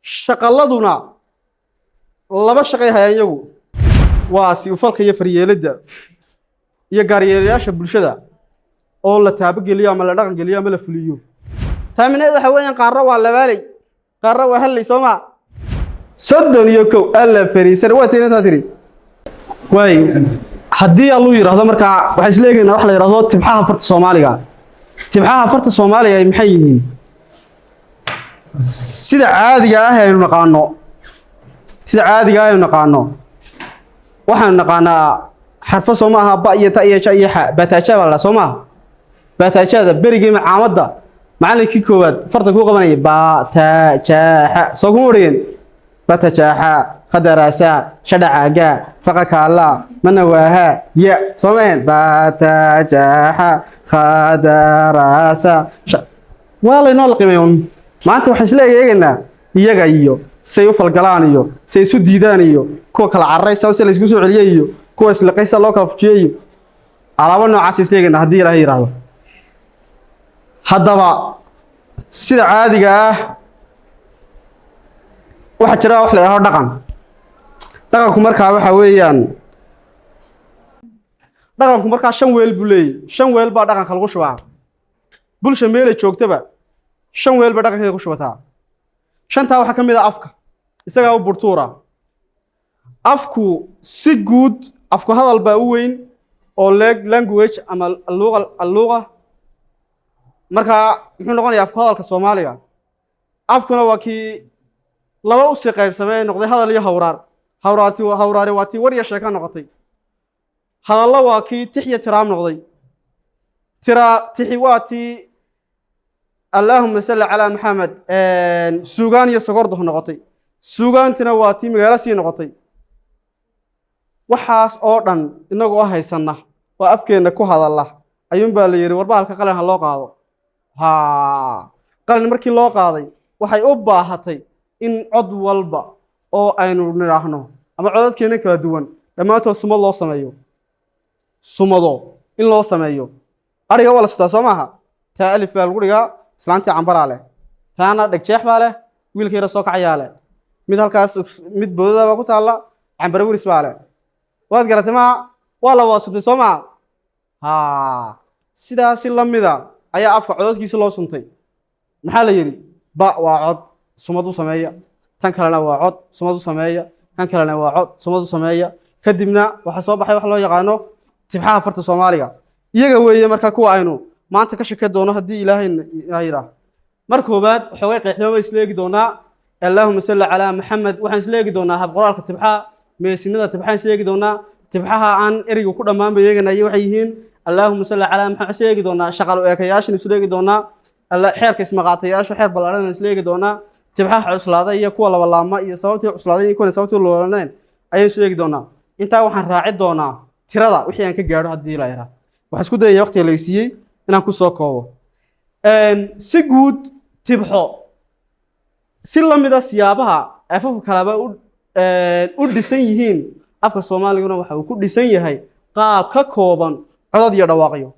Shaqaladuna laba shaqay hayaan iyagu, waa si ufalka iyo faryeelidda iyo gaaryeelayaasha bulshada oo la taabageliyo ama la dhaqan geliyo ama la fuliyo. Taamineed waxa weeyaan qaarna waa labaaley, qaarna waa halley, soo maa? 31 alla fariisan waa tii intaa tiri waay. Haddii alluu yidhaahdo, markaa waxaan isla eegaynaa wax la yidhahdo tibxaha farta Soomaaliga. Tibxaha farta Soomaaliga ay maxay yihiin? Sida caadiga ah aynu naqaano, sida caadiga ah aynu naqaano, waxaanu naqaanaa xarfo, soo maaha? Ba iyo ta iyo ja iyo xa, bataaja baa la dhaha, soo maaha? Baataajada berigii macaamadda macallinkii koowaad farta kuu qabanaya, ba ta ja xa, soo kuma odhigeen? Batajaaxa, khadaraasaa, shadhacaagaa, faqakaala, manawaaha, ya, soo maheen? Batajaaxa, khadaraasa, waa laynoo laqimay un. Maanta waxaan isla eegaynaa iyaga iyo say u falgalaan iyo say isu diidaan iyo kuwa kala cararaysa si laysku soo celiyey iyo kuwa isliqaysa loo kala fujiyey iyo alaabo noocaas isla eegaynaa, haddii Ilaahay yidhaahdo. Haddaba sida caadiga ah waxaa jira wax la yidhahdo dhaqan. Dhaqanku markaa waxa weeyaan, dhaqanku markaa shan weel buu leeyahy. Shan weel baa dhaqanka lagu shubaa. Bulsha meelay joogtaba shan weel bay dhaqankeeda ku shubataa. Shantaa waxaa ka mid ah afka, isagaa u burtuura. Afku si guud, afku hadal baa u weyn oo leg language ama alluqa alluqa. Markaa muxuu noqonayaa afku? Hadalka Soomaaliga. Afkuna waa kii laba usii qaybsamee noqday hadal iyo hawraar. Hawraarti, hawraari waa tii war iyo sheeko noqotay. Hadallo waa kii tix iyo tiraam noqday. Tira tixi waa tii, allaahuma salli calaa Maxamed, suugaan iyo sogordoh noqotay. Suugaantina waa tii magaalo sii noqotay. Waxaas oo dhan inagoo haysanna oo afkeenna ku hadalla ayuunbaa la yidhi, warba halka qalin ha loo qaado. Ha qalin markii loo qaaday, waxay u baahatay in cod walba oo aynu nidhaahno ama codadkeena kala duwan dhammaantood sumad loo sameeyo, sumado in loo sameeyo. Adhiga waa la sutaa, soo maaha? Taa alif baa lagu dhigaa, islaantii cambaraa leh, taana dhegjeex baa leh, wiilka yara soo kacayaa leh, mid halkaas mid boodada baa ku taalla, cambare wiris baa leh. Waad garatay maa? Waa la wada suntay, soo maa? Ha, sidaasi la mida ayaa afka codadkiisa loo suntay. Maxaa la yidhi? Ba waa cod, sumad u sameeya. Tan kalena waa cod, sumad u sameeya. Kan kalena waa cod, sumad u sameeya. Kadibna waxaa soo baxay wax loo yaqaano tibxaha farta Soomaaliga. Iyaga weeye marka kuwa aynu maanta ka sheke doono, haddii Ilaahay Ilaahay yidhaah. Mar koowaad xoogay qeexnimo ba isla eegi doonaa. Allaahuma salli calaa Maxamed. Waxaan isla eegi doonaa hab qoraalka tibxaha, meesinada tibxaha isla eegi doonaa, tibxaha aan ereyga ku dhammaan ba eegana iyo waxay yihiin. Allaahuma salli calaa Maxamed. Isla eegi doonaa shaqal u eekayaashan, isla eegi doonaa alla xeerka ismaqaatayaashu, xeer ballaadhan isla eegi doonaa, tibxaha cuslaaday iyo kuwa labalaama iyo sababtii cuslaaday iyo kuwan sababtii loolaneen ayaan isla eegi doonaa. Intaa waxaan raaci doonaa tirada wixii aan ka gaadho, haddii la yidhaah. Waxaan isku dayaya waqtiga la siiyey inaan ku soo koobo. Si guud tibxo si la mida siyaabaha afafka kaleba u dhisan yihiin, afka Soomaaliguna waxa uu ku dhisan yahay qaab ka kooban codad iyo dhawaaqyo.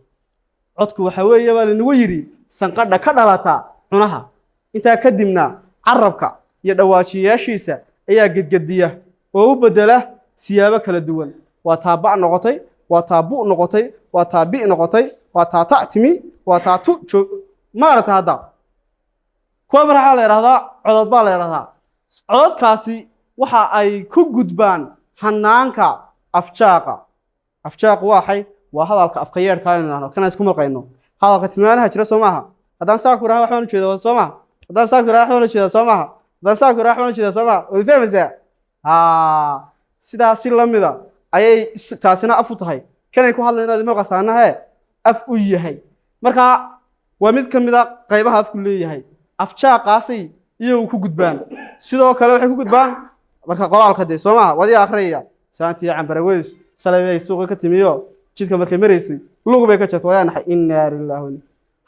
Codku waxa weeye, baa lanagu yidhi, sanqadha ka dhalata cunaha. Intaa kadibna carabka iyo dhawaajiyayaashiisa ayaa gedgediya oo u beddela siyaabo kala duwan. Waa taa ba noqotay, waa taa bu noqotay, waa taa bi noqotay, waa taa ta timi, waa taa tu joog. Maaragta hadda kuwa mar waxaa la yidhahdaa codod baa la yidhahdaa. Cododkaasi waxa ay ku gudbaan hanaanka afjaaqa. Afjaaqu waa xay? Waa hadalka afka yeedhka aynu idhahno, kana isku maqayno hadalka tilmaanaha jira, soo maaha? Haddaan saa ku idhaha, wax baan ujeeda, soo maaha? Haddaan saa ku idhaha, wax baan ujeeda, soo maaha? Haddaan saa ku idhaha, wax baan ujeeda, soo maaha? Waad fahmaysaa? Ha, sidaasi la mida ayay taasina af u tahay. Kanay ku hadlayna inaad maqasaana hee af u yahay. Marka waa mid ka mid a qaybaha afku leeyahay. Afjaaqaasay iyagu ku gudbaan. Sidoo kale waxay ku gudbaan marka qoraalka dee, soo maaha? Wadiga akhriyaya, saantii cambaraweys shalay bay suuqa ka timiyo, jidka markay maraysay lug bay ka jartay, wayaa naxay, innaa lilaahi wa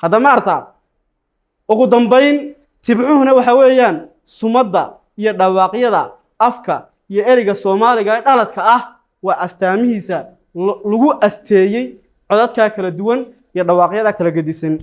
hadda ma artaa. Ugu dambayn tibcuhuna waxa weeyaan sumadda iyo dhawaaqyada afka iyo ereyga Soomaaliga ee dhaladka ah. Waa astaamihiisa lagu asteeyey codadkaa kala duwan iyo dhawaaqyada kala gedisan.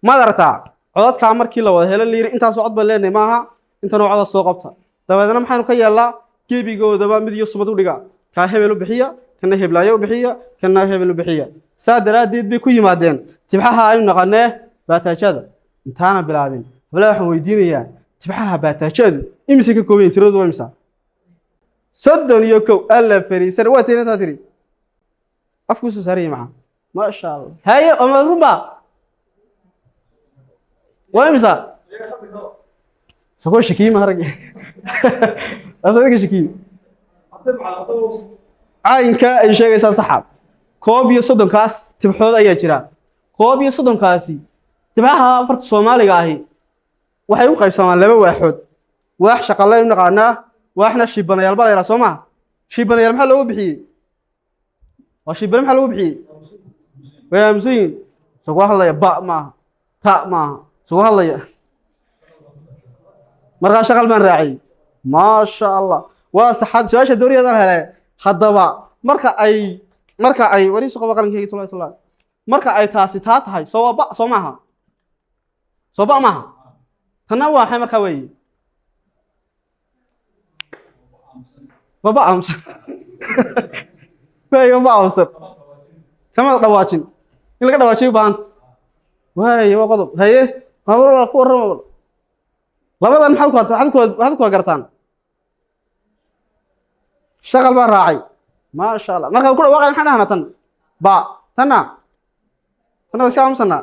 Maad aragtaa? Codadkaa markii la wada helo, la yidhi intaasoo cod baan leenahay maaha. Inta noocada soo qabta, dabeedna maxaynu ka yeelnaa? Gebigoodaba mid iyo sumad u dhiga. Kaa hebel u bixiya, kana heblaayo u bixiya, kana hebel u bixiya. Saa daraaddeed bay ku yimaadeen tibxaha aynu naqanee baataajada. Intaana bilaabin, hablaha waxaan weydiinayaa: tibxaha baataajadu imise ka kooban yihin? Tiradoodu waa imisa? 31. Alla fariisan waa tiri, intaa tiri afkuu soo saaraya maxaa? Maasha Allah. Haye, ama runba waa imisa? Sakoo shakiye ma rag asadka shakiye. Caynka ay sheegaysaa saxa. 31-kaas tibxood ayaa jira. 31-kaasi tibxaha afarta Soomaaliga ahi waxay u qaybsamaan laba waaxood. Waax shaqalle u naqaanaa, waaxna shibanayaal baa la yidhaha, soo maha? Shibanayaal maxaa loogu bixiyey? Waa shibane. Maxaa loogu bixiyey? Way aamusan yihin. Isagoo hadlaya ba maaha, ta maaha, isagoo hadlaya. Markaa shaqal baan raaciyey. Maasha Allah, waa saxaad. Su-aasha dooriyadan hele. Haddaba marka ay wariisu qaba qalinkeyga tula tula, marka ay taasi taa tahay, soo waa ba, soo maaha? Soo ba maaha? Tanna waa maxay markaa? Weeye maba aamusan. Waaye maba aamusan, kama dhawaajin. In laga dhawaajiyo u baahanta. Waaye waa qodob. Haye, waa ku warrama. Labadan maxaad kula gartaan? Shaqal baa raacay. Maasha Allah. Markaad ku dhawaaqay maxaan dhahnaa? Tan ba, tanna waa iska aamusanaa.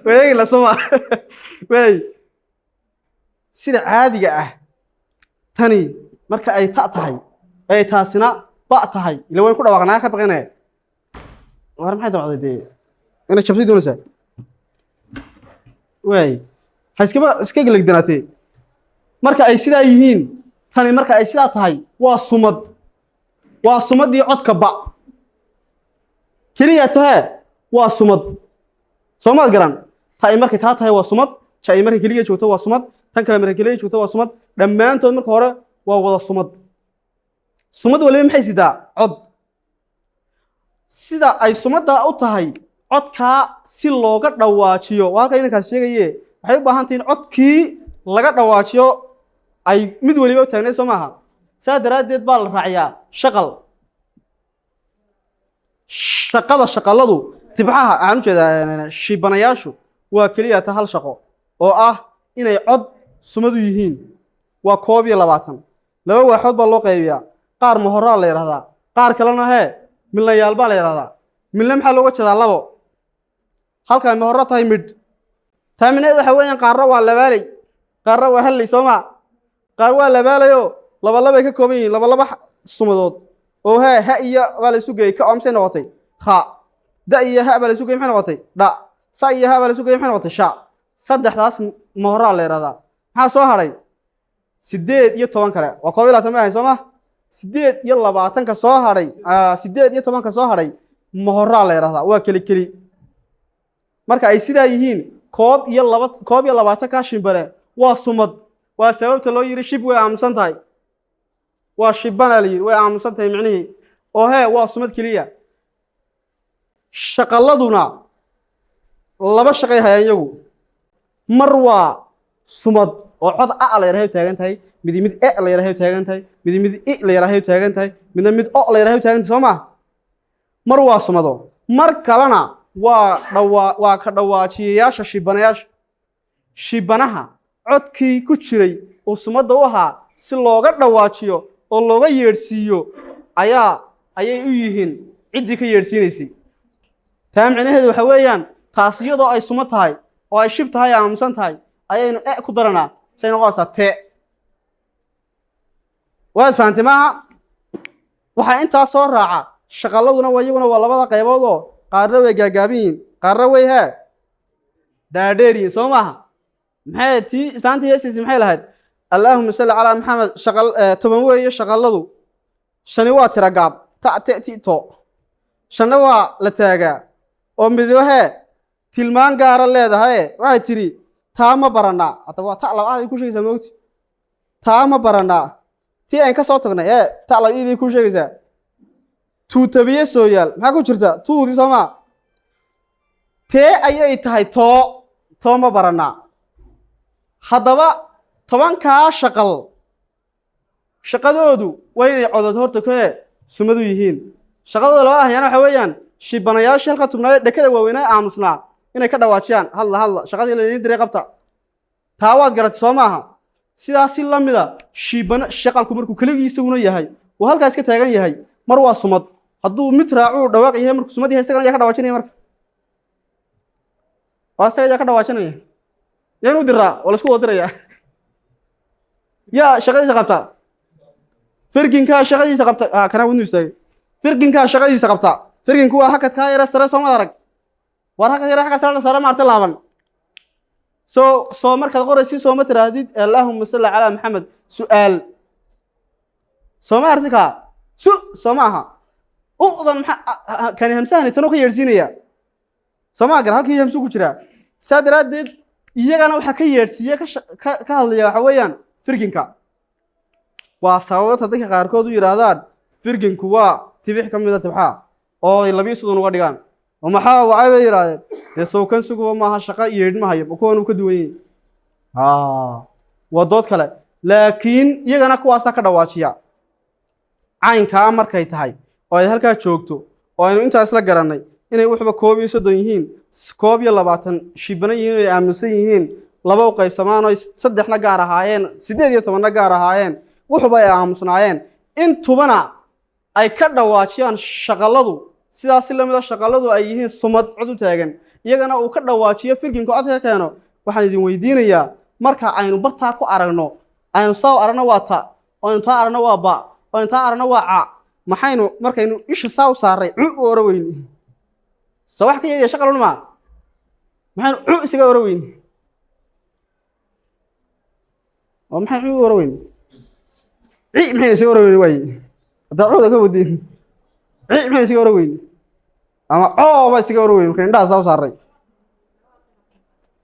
Waegi la soma way. Sida caadiga ah, tani marka ay ta tahay ay taasina ba tahay, ila wayn ku dhawaaqnaa ka baqinaya. War maxay damcday dee? Inay jabtay doonaysaa. Waay, ha iskaba iska gelegdanaatee. Marka ay sidaa yihiin, tani marka ay sidaa tahay waa sumad, waa sumadii codka ba keliya tahee, waa sumad. Soomaad garan? Ta ay markay taa tahay waa sumad, ja ay markay keliya joogto waa sumad, tan kale markay keliya joogto waa sumad. Dhammaantood marka hore waa wada sumad. Sumad waliba maxay sidaa? Cod. Sida ay sumaddaa u tahay, codkaa si looga dhawaajiyo, waa halka inankaas sheegaye, waxay u baahan tahay in codkii laga dhawaajiyo ay mid waliba u taagneed, soo maaha? Saa daraaddeed baa la raaciyaa shaqal. Shaqada shaqaladu tibxaha aan u jeedaa shibanayaashu waa keliya ta hal shaqo oo ah inay cod sumadu yihiin. Waa 21. Laba waaxood baa loo qaybiyaa. Qaar mahoraa la yidhahdaa, qaar kalena hee milnayaal baa la yidhahdaa. Milne maxaa looga jeedaa? Labo. Halka mahoro tahay midh. Taa micnaheedu waxa weeyaan qaarna waa labaaley, qaarna waa halley, soo maa? Qaar waa labaalayo, laba labay ka kooban yihiin, laba laba sumadood oo hee ha iyo baa la isu geeyey, ka oo maxay noqotay? Kha. Da iyo ha baa la isu geeyey, maxay noqotay? Dha. Sa iyo ha baa la isu geeyey, maxay noqotay? Sha. Saddexdaas mahoraa la yidhahdaa. Maxaa soo hadhay? 18 kale. Waa 21 ma ahayn, soo ma? 28-ka soo hadhay, 18-ka soo hadhay mahoraa la yidhahdaa. Waa keli keli. Marka ay sidaa yihiin, 21-ka shimbare waa sumad. Waa sababta loo yidhi shib, way aamusan tahay. Waa shibana la yidhi, way aamusan tahay micnihii oo hee waa sumad keliya. Shaqaladuna laba shaqay hayaan iyagu. Mar waa sumad oo cod a la yarahay taagan tahay, midi mid e la yarahay taagan tahay, midi mid i la yarahay taagan tahay, midna mid o la yarahay taagan tahay, soo maa? Mar waa sumado, mar kalena waa dhawaa, waa ka dhawaajiyayaasha shibanayaasha. Shibanaha codkii ku jiray uu sumadda u ahaa si looga dhawaajiyo oo looga yeedhsiiyo ayay u yihiin ciddii ka yeedhsiinaysay. Taa micnaheedu waxa weeyaan taas iyadoo ay sumad tahay oo ay shib tahay, aamusan tahay, ayaynu e ku daranaa, say noqonaysaa te. Waad fahantay maaha? Waxaa intaa soo raaca shaqaladuna waa iyaguna waa labada qaybood oo qaarna way gaagaaban yihiin, qaarna way hee dhaadheer yihiin, soo maaha? Maxay tii islaantii heesiisi maxay lahayd? Allaahuma salli calaa Maxamed. Shaqal 10 weeye shaqaladu. Shani waa tira gaab, ta te ti to. Shanna waa la taagaa oo midibo hee tilmaan gaara leedahay. Waxay tidhi taa ma baranaa. Hadda waa ta labaad ay ku sheegaysaa, moogti? Taa ma baranaa, tii aan ka soo tagnay ee ta laba iiday ku sheegaysaa. Tuutabiye sooyaal maxaa ku jirta? Tuudi, soo maa? Tee ayay tahay too? Too ma baranaa. Haddaba Tobankaa shaqal shaqadoodu waa inay codod horta kee sumadu yihiin. Shaqadooda labada ahyaana waxa weeyaan shibanayaashii halka tubnaaye dhekada waaweynaa aamusnaa inay ka dhawaajiyaan hadla hadla, shaqadii la idiin diray qabta. Taa waad garatay, soo maaha? Sidaasi la mida shibana shaqalku markuu keligii isaguna yahay uu halkaas ka taagan yahay, mar waa sumad. Hadduu mid raacuu dhawaaq yahay, markuu sumad yahay, isagana yaa ka dhawaajinaya? Marka waa isaga yaa ka dhawaajinaya? Yaa inuu diraa oo laisku wada dirayaa? Yaa shaqadiisa qabta? Firginkaa shaqadiisa qabta. Kanaa wadnu istaagay. Firginkaa shaqadiisa qabta. Firginku waa hakadkaa yare sare, soomad arag? Waar hakad yare xagga sare la saare maarta laaban. Soo markaad qoraysi sooma tiraahdid "Allaahuma salli calaa Maxamed"? Su-aal sooma arti kaa su soo ma aha? U'dan maxaa kani hamsahani tanuu ka yeedhsiinaya, soo ma gar? Halkii hamsu ku jiraa. Saa daraaddeed iyagana waxaa ka yeedhsiiye ka hadlaya waxa weeyaan firginka. Waa sababta dadka qaarkood u yidhaahdaan firginku waa tibix ka mida tibxaa oo ay 32 uga dhigaan. Oo maxaa wacay bay yidhaahdeen? Dee sawkan suguba maaha, shaqo yeedhin mahayo, kuwan uu ka duwan yahay. Waa dood kale, laakiin iyagana kuwaasaa ka dhawaajiya. Caynkaa markay tahay oo ay halkaa joogto oo aynu intaa isla garannay inay wuxuba 31 yihiin, 21 shibana yihiin oo ay aaminsan yihiin, laba u qaybsamaan oo saddexna gaar ahaayeen, 18-na gaar ahaayeen, wuxuba ay aamusnaayeen, intubana ay ka dhawaajiyaan shaqalladu, sidaasi la mida shaqalladu ay yihiin sumad cod u taagan, iyagana uu ka dhawaajiyo firginku cod ka keeno. Waxaan idin weydiinayaa, marka aynu bartaa ku aragno, aynu saa u aragno waa ta, aynu taa aragno waa ba, aynu taa aragno waa ca, maxaynu markaynu isha saa u saaray cu u ora weyni? Soo wax ka yeedhaya shaqalun maa? Maxaynu cu isaga ora weyni? Oo maxay cu u ora weyni? Ci maxaynu isaga ora weyni? Waaye haddaad cuda ka wadiin, ci maxaynu isaga ora weyni ama coo baa isaga ora weyni? Markaynu indhaha saa u saaray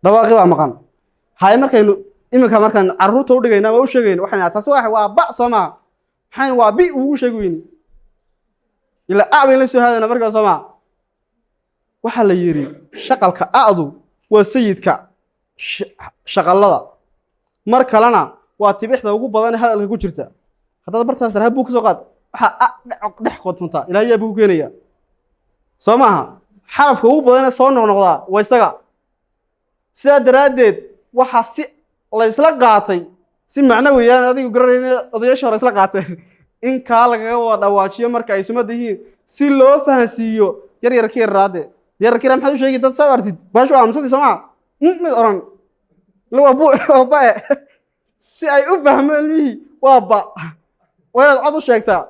dhawaaqii baa maqan haye. Markaynu iminka markaan carruurta u dhigayna ama u sheegayno, waxaynu taasi waa ba, soo maa? Maxaynu waa bi ugu sheegi weyni? Ilaa a bayn la soo haadana markaa, soo maa? Waxaa la yidhi shaqalka a'du waa sayidka shaqallada, mar kalena waa tibixda ugu badan ee hadalka ku jirta. Haddaad bartaas raha buu ka soo qaad, waxaa a dhex qotontaa ilaa yaa buu ku keenaya, soo maaha? Xarafka ugu badan ee soo noqnoqdaa waa isaga. Sidaa daraaddeed waxaa si la isla qaatay, si macno weeyaan adigu garanayna, odayaasha hore isla qaateen in kaa lagaga wada dhawaajiyo marka ay sumada yihiin, si loo fahansiiyo yar yarkii yarraade. Yararkii maxaad u sheegi? Dad saa artid baashu aamusadii, soo maa? Mid oran la waa bu waa ba'e, si ay u fahmaan ilmihii waa ba. Waa inaad cod u sheegtaa.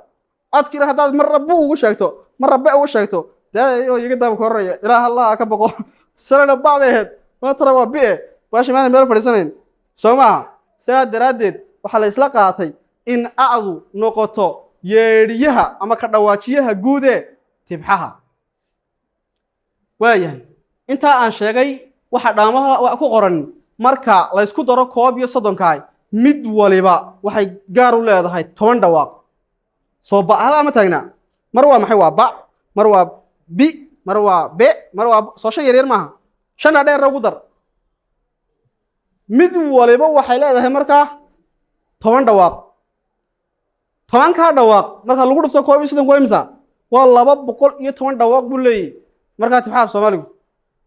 Codkiina haddaad marna bu ugu sheegto, marna be ugu sheegto, dee oo iga daaba kororaya ilaa Allah ka boqo. Sanana ba bay ahayd, maantana waa bi'e. Baashi maana meel fadhiisanayn, soo maaha? Sidaa daraaddeed waxaa la isla qaatay in a'du noqoto yeedhiyaha ama ka dhawaajiyaha guud ee tibxaha. Waayahay, intaa aan sheegay waxa dhaamaha ku qoran marka la isku daro 31-kaa, mid waliba waxay gaar u leedahay 10 dhawaaq. Soo ba halaa ma taagnaa? Mar waa maxay? Waa ba, mar waa bi, mar waa be, mar waa soo shan yaryar maaha? Shanna dheerna ugu dar. Mid waliba waxay leedahay markaa 10 dhawaaq. 10-kaa dhawaaq marka lagu dhufto 31, waa imisa? Waa 210 dhawaaq buu leeyahy markaa tibxaha Soomaaligu.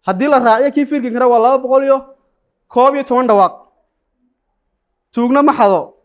Haddii la raaciyo kii firkinkana, waa 211 dhawaaq. Tuugna ma xado.